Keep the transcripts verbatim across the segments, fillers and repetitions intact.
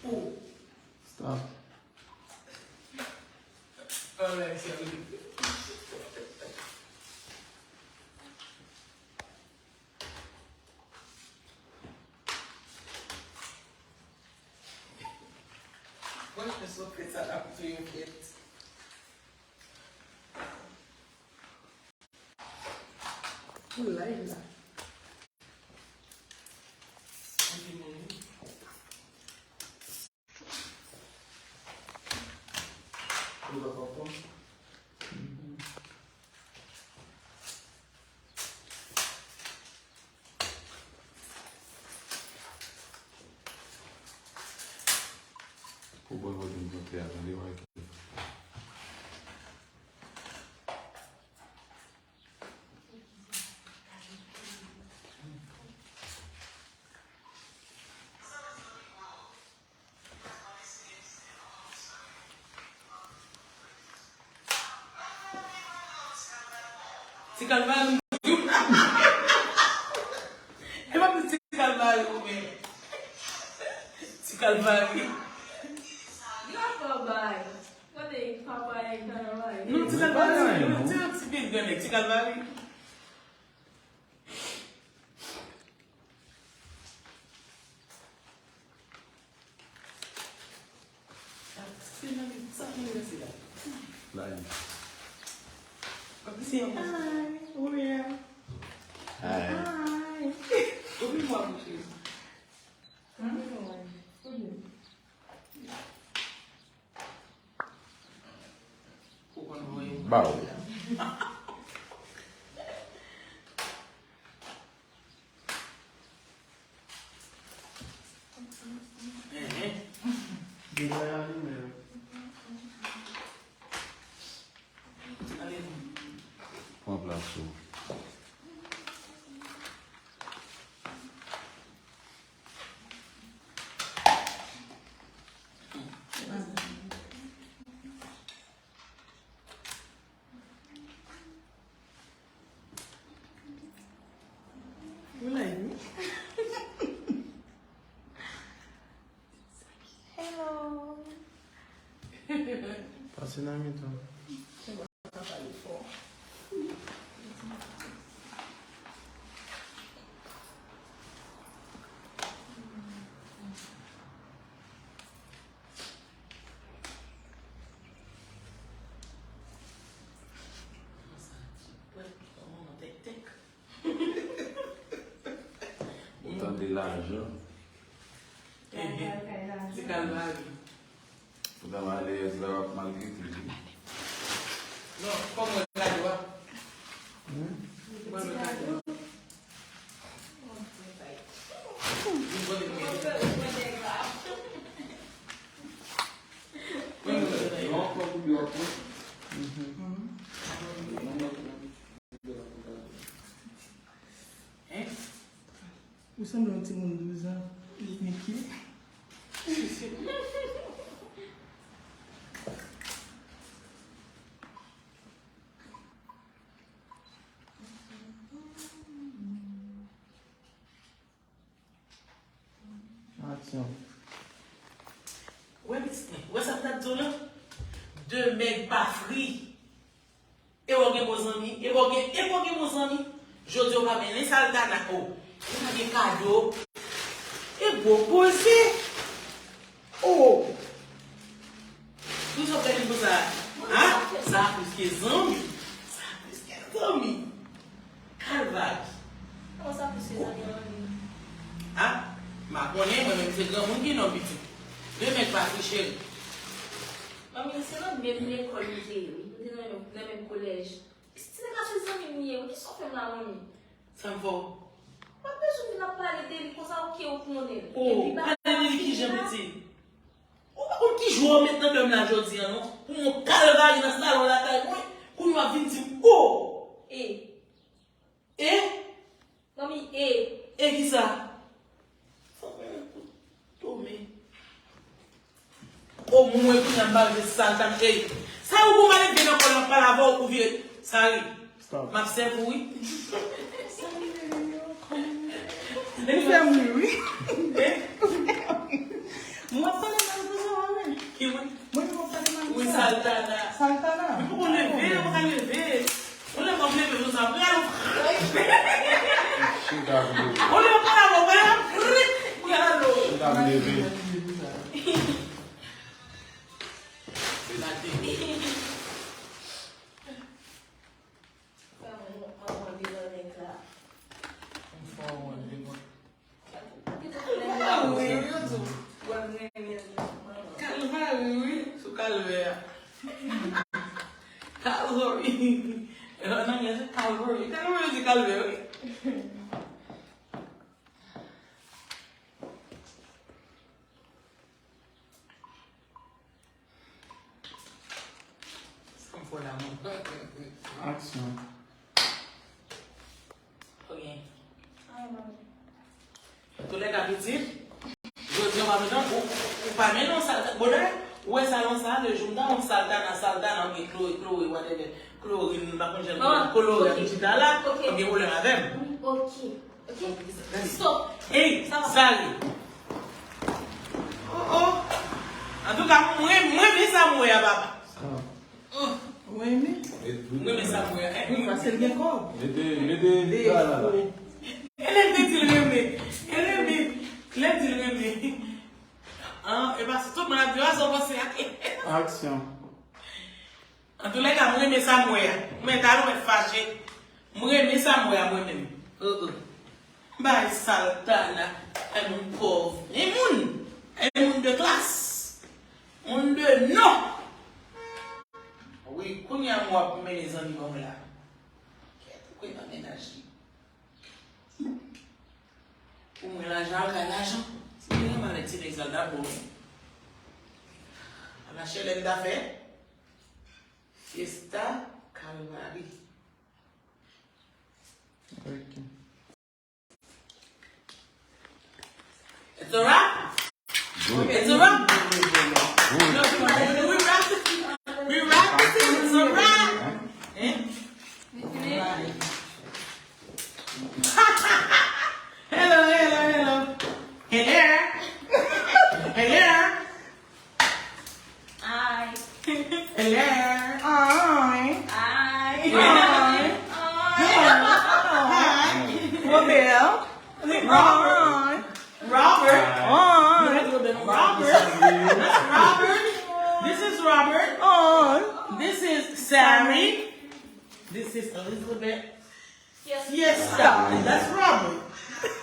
Pou. Stop. Alright, sorry. Mwen, je sou fèt sa la pou tou yon fèt. Pou live la. Pou bon kote m kontre a, tande, wè ki. Ti Kalvari. E pa Ti Kalvari ou menm. Ti Kalvari. Yo fò bay. Kote papa e Kalvari? Non, Ti Kalvari. Ti Kalvari. Se nan li, sa ki resi la? Hi, Maria. Hi. Ouvri mwa pou cheri. Hmm? Baw. Pran plas ou. Ou live, wi. Hello. Pase nan mitan. Ou tande lajan. Ti Kalvari. Pou ta maleyèz la, w ap maltrete li. Non, kòman w gade w a? Hmm? Kòman w gade w a? Ou sanble yon timoun douz an. Li pike. Aksyon. Wè pitit mwen, wè sa m t ap di w lan? De mèg pa fri. E w gen bon zanmi, e w gen, e w gen bon zanmi. Jodi w pa mennen saltana, o. Ou pa gen kado. E gwo koze. O. Pou sa w gade pou sa. Ha? Sa plis ke zanmi. Sa plis ke zanmi. Kalvari. Kòman sa plis ke zanmi, manmi? Ha? M pa konnen, mwen menm se granmoun ki non pitit. De mèg pa fri, cheri. Manmi, se nan menm lekòl nou te ye, wi. Nou te nan menm, nan menm kolèj. Ti nèg la se zanmi m li ye, wi. Kisa w fè m la, manmi? Sa m fè w? M pa bezwen vin ap pale de li konsa, oke, ou konnen. O, pale de li kijan, piti? Ou pa konn ki jou w met nan men m la jodi a, non? Pou m yon Kalvari nan salon lakay mwen, kounye w ap vin di m, o! E. E? Manmi, e. E kisa? Fòk mwen met kouto men. O mwen kounye a m pa vle sal tann. Ey, sa ou pou m ale vin nan kòl la pale avè w ou vire. Sari. Stop. M ap sèvi w wi. Ou fè m ri wi. Ey. Mwen ap pale Olye w pale avè w, pale avè w, pale avè w. Kalvari, wi, sou kalvè a. Kalvari. An anglè, se Kalvari. Kalvari, se kalvè, wi. Aksyon. Ok. Antoulèka, pitit, jodi a, w ap jan, ou, ou pa mennen yon sal, bonè, ou wè salon sa, le jou m ta yon saltana, saltana, oubyen klore, klore, whatever, klorin, m pa konn jan l rele, kolore ak pitit la la, w ap gen pwoblèm avè m. Ok. Ok. Stop. Hey, Sari. Oh, oh. Antouka, mwen, mwen renmen sa m wè a, papa. Ou renmen? Mwen renmen sa m wè a. Wi, paske l gen kòb. Mete, mete, la, la, la. E lè l te di l renmen. E renmen. Lè l di l renmen. An, e pa tout moun ap di, a, sa w panse a. Aksyon. Antoulèka, mwen renmen sa m wè a. Mwen ta lwen fache. Mwen renmen sa m wè a mwen menm. Oh, oh. Bay saltana. Ay moun pòv. Ay moun. Ay moun de klas. Moun de non. Wi, kounye a m w ap mennen zanmi ban mwen la. Kèt, ou kwè nan mennaj li. Pou mwen, lajan al kay lajan. Si mwen renmen avèk ti nèg sa l ta bon. Ala chèlè m ta fè. Fiesta Kalvari. Ok. It's a wrap? It's a wrap? No, we wrap it. We wrap it. It's a wrap. Eh? Hello, hello, hello. Hello. Hello. Hi. Hello. Hi. Hi. Hi. Hi. Hi. Robert. Hi. Robert. Hi. Robert. That's Robert. This is Robert. Hi. This is Sammy. This is Elizabeth. Fiesta. And that's Robert.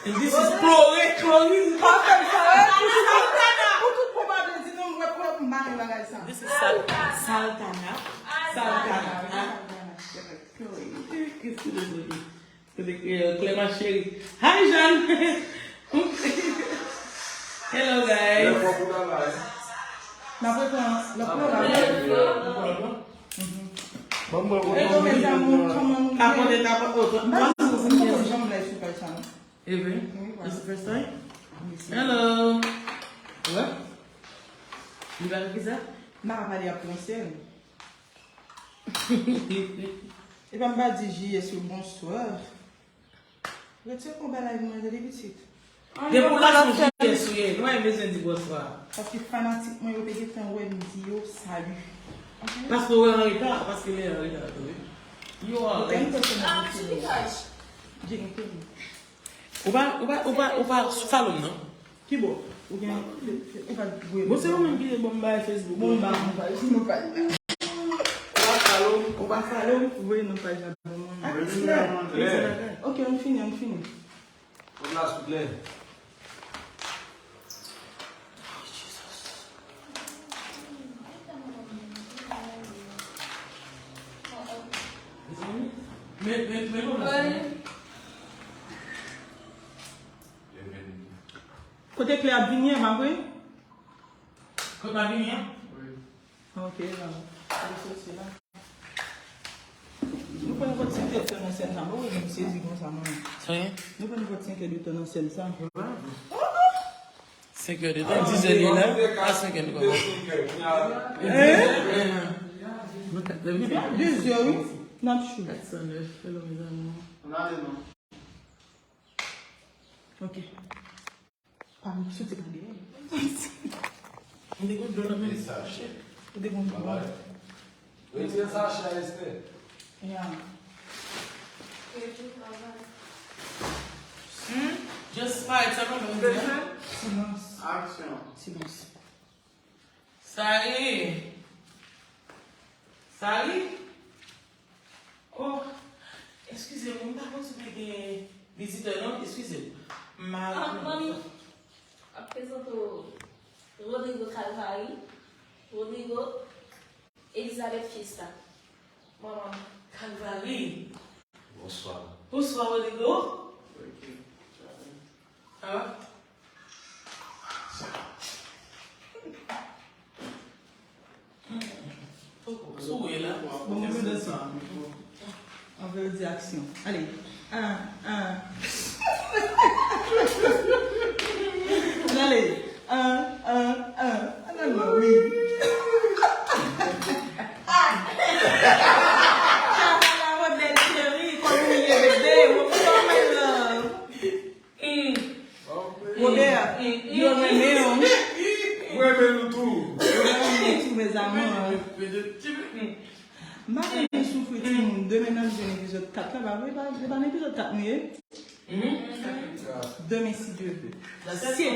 And this is Chloe. Chloe. Pa fè m sa, eh. Pou tout, pou tout, pou tout pwobab di non, mwen pran m bagay sa. This is Sal-, Saltana. Saltana. Chloe. Kèsi de Chloe? Kote Kreyòl? Clema chérie. Hi, Jeanne. Hello, guys. N ap repran lòt plo la. Bon, bon, bon. Hello, mes amours, comment vous allez? Tapote, tapote, oh, m pa janm lè sou paj sa, non. E vre? Wi, vwala. It's the first time? Hello. Wè? Li pa ki sa? M pa ka pale ap franse. Epa m pa di J S yo bonswa. Retire konba live mwen, tande pitit. Depi w la sou J S ou ye, nou pa bezwen di bonswa. Paske fanatik mwen yo te gentan wè m di yo salut. Paske w an reta, paske lè an reta tou wi. You are late. Ou pa, ou pa, ou pa, ou pa follow m non? Ki bò? Ou gen, ou pa voye. Bon, se ou menm ki te ban m bay Facebook. Bon, ba, nou pa, nou pa. Ou pa follow m, ou pa follow m, voye nan paj la ban mwen. Atis la. Ok, ann fini, ann fini. Vòt la souple. Men, men, men vòt la. Kote kle ap vini an, pa vre? Kote l ap vini an? Wi. Ok, la. Li soti la. Nou pa nenpòt ti tèt nan sèn sa. Bon, wi, m sezi konsa, mwen. Sa ye? Nou pa nenpòt senk è de tan nan sèn sa. Senk è de tan, dizè li la. A senk è nou kòmanse. Hein? Nou ka te vini. Dizè, wi. N ap chou. Kat san nèf, hello, mes amours. Ann ale non. Ok. Pa m soti pa dèyè. Ou te konn dlo nan men. Ou te konn dlo. Retire sachè a, Esther. Ya. Retire travay. Just fight, sa nou menm di, hein? Silans. Action. Silans. Sali. Sali? Oh, eskize m, m pa konn si te gen vizitè, non, eskize m. M pa Ah, manmi, m ap prezante w Rodrigo Calvary. Rodrigo, Elizabeth Fiesta. Manman. Calvary. Bonswa. Bonswa, Rodrigo. Ok. Sa va? Sou wè la. Bon, mwen danse. Anvan yo di aksyon. Ale. An, an. Ale. An, an, an. An, an, an, wi. Chavana, Rodney, cheri, kòman w ye, bebe? What's up, my love? Mm. Robert, yo renmen w. Mwen renmen nou tou. Yo renmen nou tou, mes amours. M pa konn soufri timoun. Demen n ap jwenn epizòd kat la, pa vre? Pa, se pa nan epizòd kat nou ye? Demen, si Dye vle. Sèt è.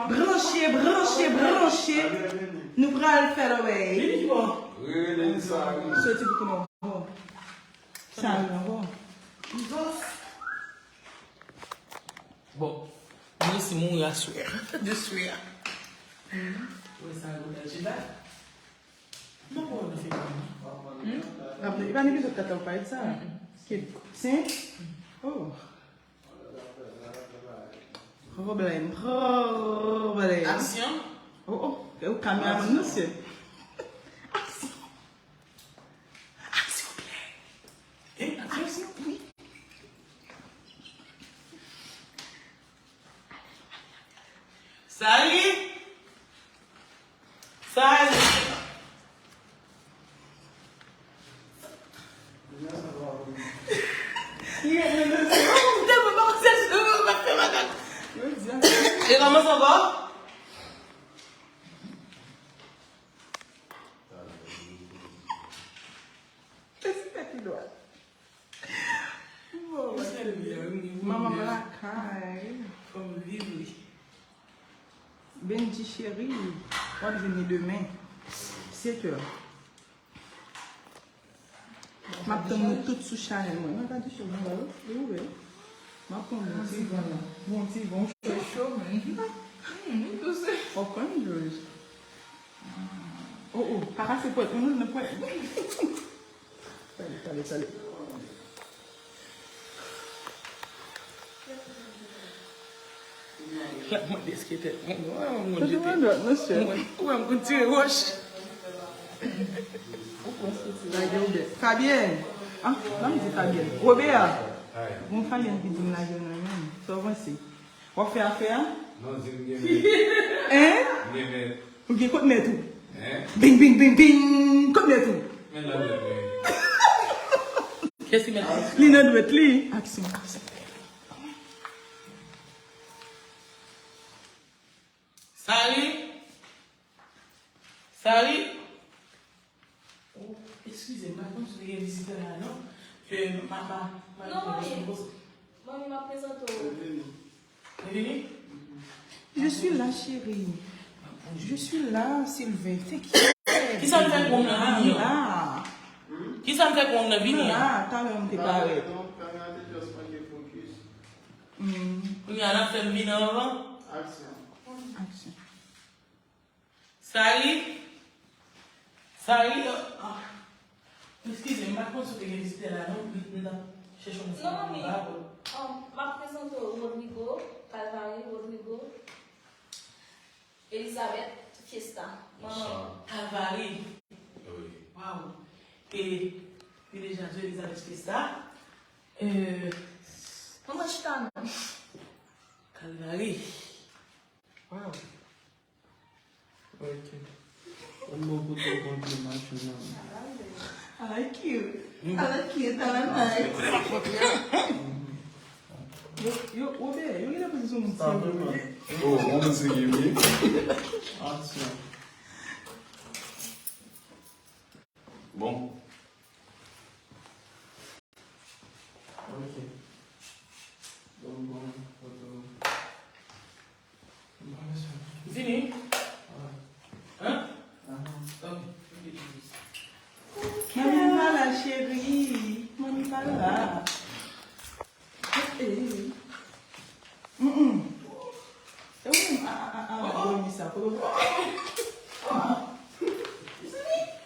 Branche, branche, branche. Nou pral fè lòbèy. Soti pou konnen w bon. Sa yo ankò. Bon, mwen resi mouri aswè. De swè. Wè sa yo nan jeba. Mwen pa wè nan feyton an. Ap, e pa nan epizòd kat la ou parèt sa? Ki sen? Oh. Pwoblèm, pwoblèm. Aksyon. Oh, oh. E ou kameramann nou, sè. Aksyon. Aksyon klè. E, aksyon, wi. Sali. Sali. Li ap nan dosye. Oh, m tèlman pa konn sa, m ap fè makak. E kòman sa va? Kèsi tèt li dwat? Bon, manman m lakay. Fò m viv li. Benji cheri, w ap jwenn li demen. Sèt è. M ap tann nou tout sou chanèl mwen. Mwen pa di cho, mwen ba yo, li ouvè. M ap pran bon ti van la. Bon ti van cho cho, men. Hum, li douse. Open yours. Oh, oh, pa kase pwèt mwen, non, nan pwèt. Tande, tande, tande. L ap mande èske tèt mwen nwa, mwen jete. Mwen, mwen, mwen konn tire wòch. Lage w bèt. Fabienne. Ah, ban m di Fabienne. Robert. Bon, Fabienne ki di m lage w nan men. Sa w panse? W ap fè afè a? Non, di m gen mèt. Hein? M gen mèt. Ou gen kot mèt ou? Hein? Bing, bing, bing, bing! Kot mèt ou? Men nan dwèt mwen. Kèsi mèt li? Li nan dwèt li. Aksyon, aksyon. Sali? Sali? Oh, eskize m, m pa konn si te gen vizitè la, non. Euh, ma, ma, ma, Non, manmi. Manmi, m ap prezante w. Li vini? Li vini? Je suis là, chérie. Je suis là, Sylvain. T'inquiète. Kisa l fè pou w nan vini an? Kisa l fè pou w nan vini an? La, talè m te parèt. Hmm. Kounye a, n ap fè m vini anvan? Aksyon. Aksyon. Sali? Sali? Ah. Eskize m, m pa t konn si w te gen vizitè la, non. M, m t ap chèche yon moun. Non, manmi. M pa wè. Um, m ap prezante w Rodrigo, Calvary, Rodrigo, Elizabeth, Fiesta. Manman. Calvary. Wi. Waw. E, li deja di Elizabeth Fiesta. Euh, Manman, chita non. Calvary. Waw. Ok. Yon bon kote w kontre machin nan. I like you. I like you, talè nice. Yo, yo, Robert, yo genlè panse se yon moun serye. Oh, yon moun serye, wi. Aksyon. Bon. Ok. Bon, bon, ok. Vini. Hein? Ok. Manmi pa la, cheri. Manmi pa la. Eh, eh. Mm, mm. Eh, oui, ah, ah, ah, ah, oh, oh. Manmi sa, kote w...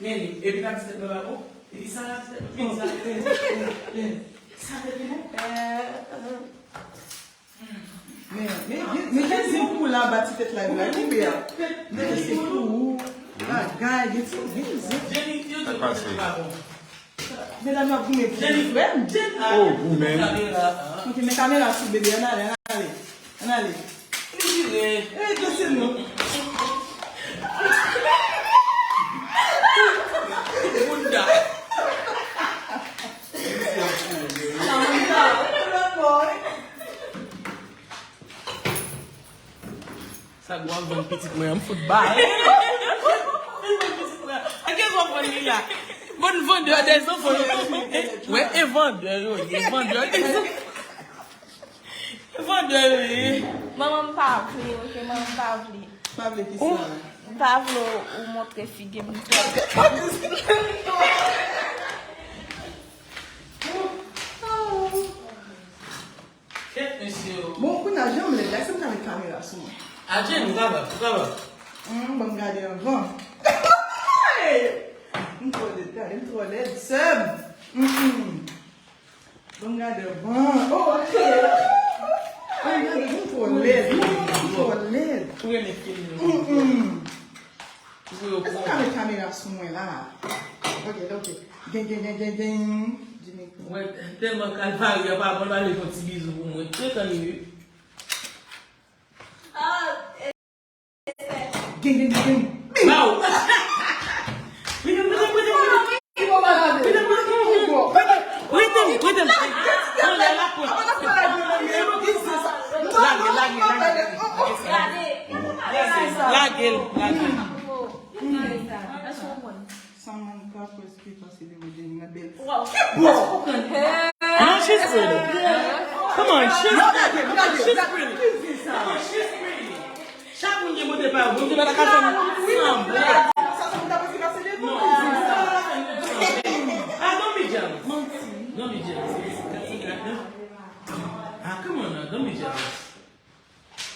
Men li, epi l ap di tèt mwen pa bon. Epi sa l ap di tèt mwen, sa l ap di tèt mwen. Sa tèt mwen bon. Men, men, men, men gen zen pou la ba ti tèt la, la, wi, bea. Men se pou ou. Bagay, gen ti, gen zen. Jenny, yo di tèt mwen pa bon. Medam yo ap goumen pou frè m. Oh, goumen. Ok, men kamera sou bebe, ann ale, ann ale. Ann ale. Li vire. Eh, gade non. Bounda. Sa gwa vann pitit mwen an, m fout ba. An gen zò vann li la. Bon, vandè dèzanfan yo pa fin. Wè, e vandè yo ye, vandè dèzanfan. E vandè yo ye. Manman, m pa vle, ok, manman, m pa vle. Pa vle ki sa? M pa vle ou montre figi m twò. Kèt, mesye. Bon, kounye a, jan m lèd la, èske m ka met kamera sou mwen? Adje, nou kapab, nou kapab. Hum, ban m gade anvan. M twò lèd, gade, m twò lèd, sè m. Mm, mm. Ban m gade anvan. Oh, ok. Ban m gade, m twò lèd, m twò lèd. Ou renmen fim yo. Mm, mm. Èske m ka met kamera sou mwen la? Ok, ok. Gen, gen, gen, gen, gen. Jimmy. Mwen tèlman Kalvari a pa bon, l ale fè yon ti bizou pou mwen. Trè tan li ye. Gen, gen, gen, gen. Baw. Rete, rete, rete. Anlè la pwent. Lage, lage, lage. Lage l, lage l. Samantha Prescott pase devan Jenny nan bèl. Wow. Ki bò? Non, she's pretty. Come on, she's pretty. Come on, she's pretty. Come on, she's pretty. Chak moun gen bote pa yo. Bondye pa ta ka fè nou sanble. Sa, Samantha Prescott pase devan. Non, Samantha pa ta ka fè nou sanble. Ah, don't be jealous. Manti. Don't be jealous. Ah, come on now, don't be jealous.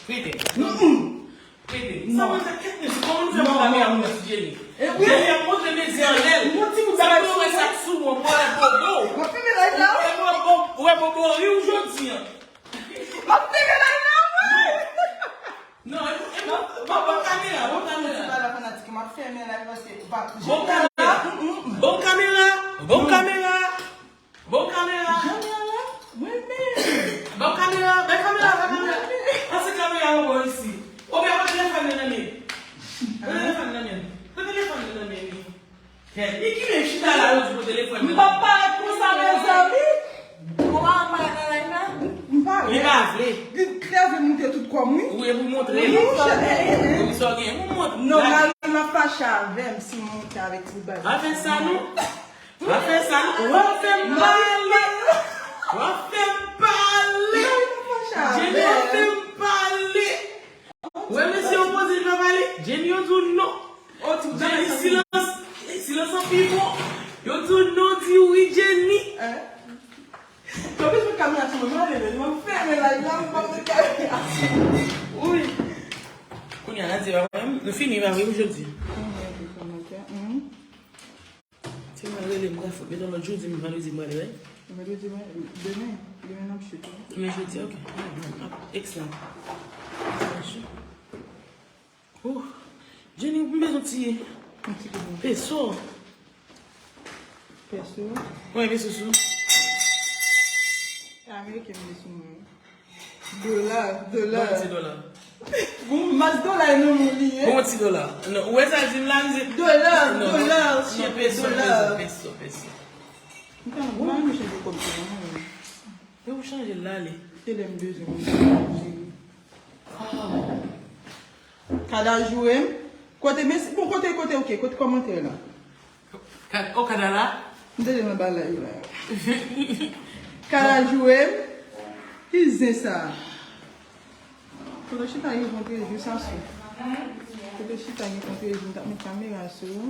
Prete. Prete. Sa mwen fè kèk mesye, kòman nou fè pran kamera pou mesye Jenny? Jenny ap montre medya anlè l. Sa pou yo wè sa k sou mwen, mwen wè bobo. Ou wè bobo, ou wè bobo ri w jodi an. M ap fèmen live la, wi. Non, e pou, e pou, ban, ban kamera, ban kamera. Bon kamera, bon kamera, bon kamera. Bon kamera. Janm la la, mwen menm. Bon kamera, bay kamera, bay kamera. Pase kamera an bò isi. Oubyen pran telefòn nan nan men. Pran telefòn nan men. Pran telefòn nan nan men li. Kèt, li ki men chita la, yo di pran telefòn nan men. M p ap parèt konsa, mezanmi. Bon, a, m pa nan live la. M parèt. Li pa vle. Li klè vle montre tout kò m, wi. Wi, e pou montre. Wi, montre. Wi, sa w gen pou montre. Nòmalman, m ap fache avè m si m monte avèk ti bagay. Pa fè sa, non. Pa fè sa, non. W ap fè m pale. W ap fè m pale. Jenny, w ap fè m pale. Wè, mesye yo poze, li pa pale. Jenny, yo di w non. Jenny, silans. Silans an pi bon. Yo di w non, di wi, Jenny. Yo bezwen kamera sou mwen, mwen ale, mwen fèmen live la, mwen pa bezwen kamera. Wi. Kounye a, Nadia, nou fini, pa vre, pou jodi? Mhm. Se mwen rele m, pral fout, men nan lòt jou, di m vandredi, m prale, wi. Vandredi, mwen, demen, demen n ap chute, wi. Men jodi, ok. Ex la. Oh. Jenny, m bezwen ti... Yon ti kout men. Peso. Peso? Wi, peso sou. Ameriken m bezwen, wi. Dola, dola. Bon ti dola. Gon mas dola e nan men li ye. Bon ti dola. Non, ou wè sa l di m la, m di... Dola, non, dola, non, cheri, peso, dola. Peso, peso, peso. M pa, m pa renmen chanje kòb sa non. E ou chanje l ale. Se lè m bezwen mwen chanje. Ah. Kada joure m. Kote, men, bon, kote, kote, ok, kote kòmantè la? Ka-, Okada la? M tande nan balay la. Kara joure m. Ki zen sa? Kote chita gen kontre jou sa sou. Kote chita gen kontre jou, m t ap met kamera sou.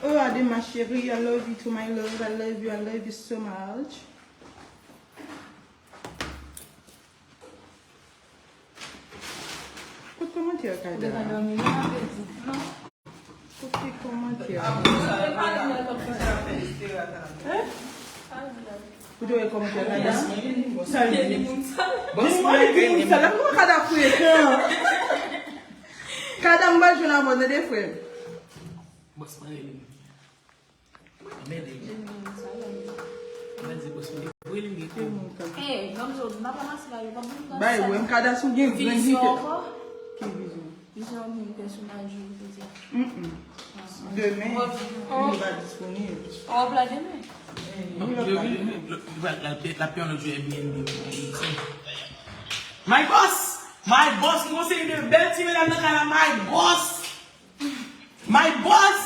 Oh, Ade ma chérie, I love you to my love, I love you, I love you so much. Kot kòmantè a, Kada? Ou te ka dòmi, non, apeti. Kote kòmantè a? Hein? Ou te wè kòmantè a, Kada? Sa l di? Bòs mwen, Kada, kòman Kada fou etan? Kada, m pral jwenn avè w, tande, frè m. Bòs mwen, Bay wè, m Kada sou gen grenn vizyon ankò. Ki vizyon? Vizyon moun pèsonaj ou, vizyon. Mm-mm. Demen, li pa disponib. Wòb la demen. Wi, lòt la demen. L ap yon lòt jou Airbnb. My boss! My boss! Ki konseye de bèl ti medam nan kay la, my boss! My boss!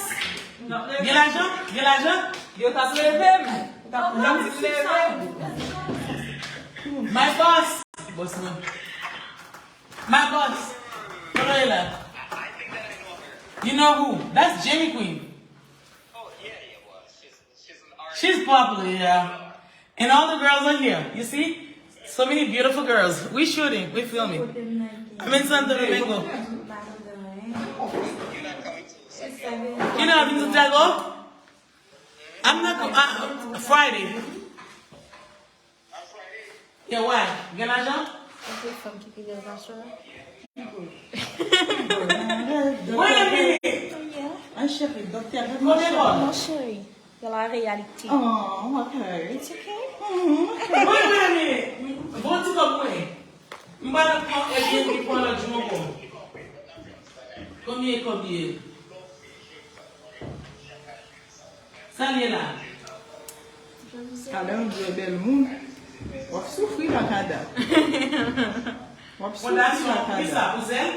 Gen lajan? Gen lajan? Yo t ap leve m. Yo t ap leve m. My boss! Boss mwen. My boss! Kote w ye la? You know who? That's Jamie Queen. She's popular, yeah. And all the girls are here. You see? So many beautiful girls. We shooting. We filming. I'm in Santo Domingo. You know, I've been to Santiago. I'm not go- uh, Friday. Yeah, why? Gen lajan? Ok, fanm ki pi bèl nan show a. Wait a minute. Yeah. Ay, cheri, doktè a gad machè. Mon chéri, de la réalité. Oh, okay. It's okay. Mm-hmm. Wait, wait a minute. Bon ti kòb mwen. M pa nan pran Airbnb pou lòt jou ankò. Konbyen kòb ye? Sa l ye la? Kada, on dirait bèl moun. W ap soufri la, Kada. W ap soufri la, Kada. Pou zèl?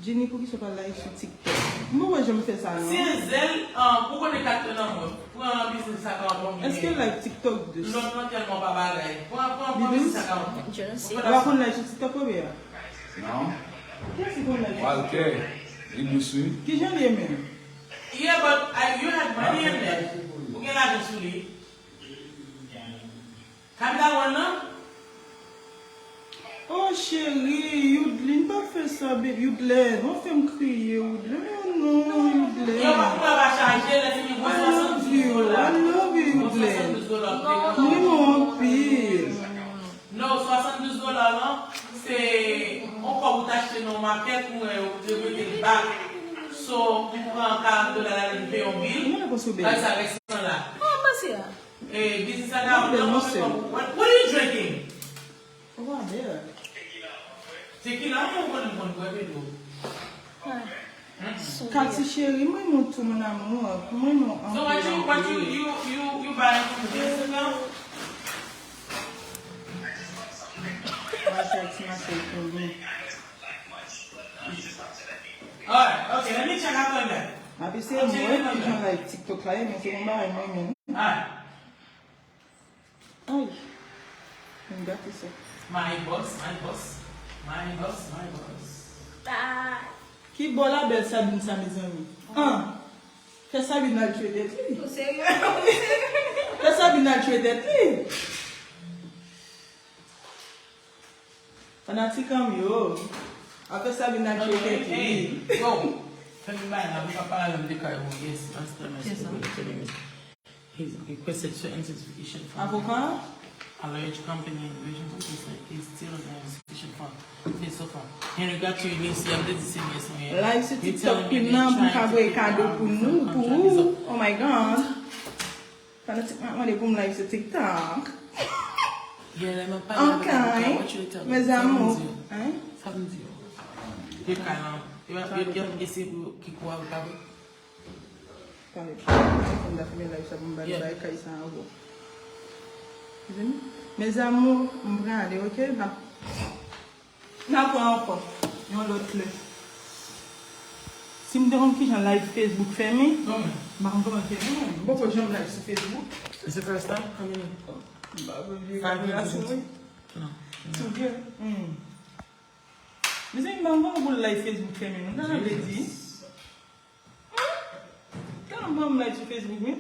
Jenny, poukisa w pa live sou TikTok? M poko janm fè sa, non. Se zèl, ah, ou konnen kat yo nan mwen. Pran biznis sa ka yon bon. Èske live TikTok dous? Lòt lan tèlman pa bagay. Pran, pran, pran biznis sa ka yon bon. Ou pa konn live sou TikTok, Robert? Non. Kiyès ki konn live sou TikTok? Walter, li dous, wi. Kijan li ye menm? Yeah, but I, you had money in there. Ou gen lajan sou li. Capital One nan? Oh, cheri, Youdline, pa fè sa, baby. Youdline, w ap fè m kriye, Youdline. Oh, non, Youdline. Yo, pa pou pa chaje, lè fini, mwen swasanndouz dola. I love you, I love you, Youdline. Mwen swasanndouz dola. M renmen w anpil. No, swasanndouz dola lan, se yon kòb ou t achte nan yon makèt, ou wè, ou te mete l back. So, ou pran karant dola la, li peye yon bil. Mwen konn sou bil. Sa rès lan la. Kòman w panse a? Eh, biznis la ka ap nan mwen, what, what are you drinking? Tequila. Tequila, mwen konn, mwen konn bwè Pedro. Katy chérie, mwen renmen w tou, mon amour. Mwen renmen w anpil, anpil. So what you, what you, you, you, you buying from the business account? Mwen fè ti mache pou nou. Alright, okay, let me check out on that. Api se mwen ki jan live TikTok la ye, men se yon bagay mwen menm. Alright. Ay, m gate sa. My boss, my boss, my boss, my boss. Ki bò la bèl Sabine sa, mezanmi? An! Fè Sabine al tchwe tèt li. Ou serye? Ou serye? Fè Sabine al tchwe tèt li. Fanatik an m yo. Apre sa, vin al tcheke li. Yo, fè m bay la, m pa pale avè m de kay ou. Yes, master, master. He requested certain certification from avoka? A large company in the region, but he's like, he's still in the investigation for this so far. In regard to Eunice, y ap di se yes mwen. Live sou TikTok, Queen nan, pou m ka voye kado pou nou, pou ou. Oh my God. Fanatik mwen ap mande pou m live sou TikTok. Ok. Mes amours. Hein? Sa m di yo. Yo kay lan. Yo ap, yo ap eseye pou ki kou a ou pa vre. Tande. Fò m ta fimen live sa pou m ba nou bay kay sa ankò. Mes amours, m prale, ok? N ap N a pran ankò yon lòt lè. Si m te konn kijan live Facebook fèmen, m pa konn kòman l fèmen. M poko janm live sou Facebook. It's the first time? How many? M pa vle vye kamera sou mwen. Non. Tou vre. Hmm. Mezanmi, m pa konn pou live Facebook fèmen non. Sa sa vle di? Hmm? Tèlman m pa konn live sou Facebook, wi.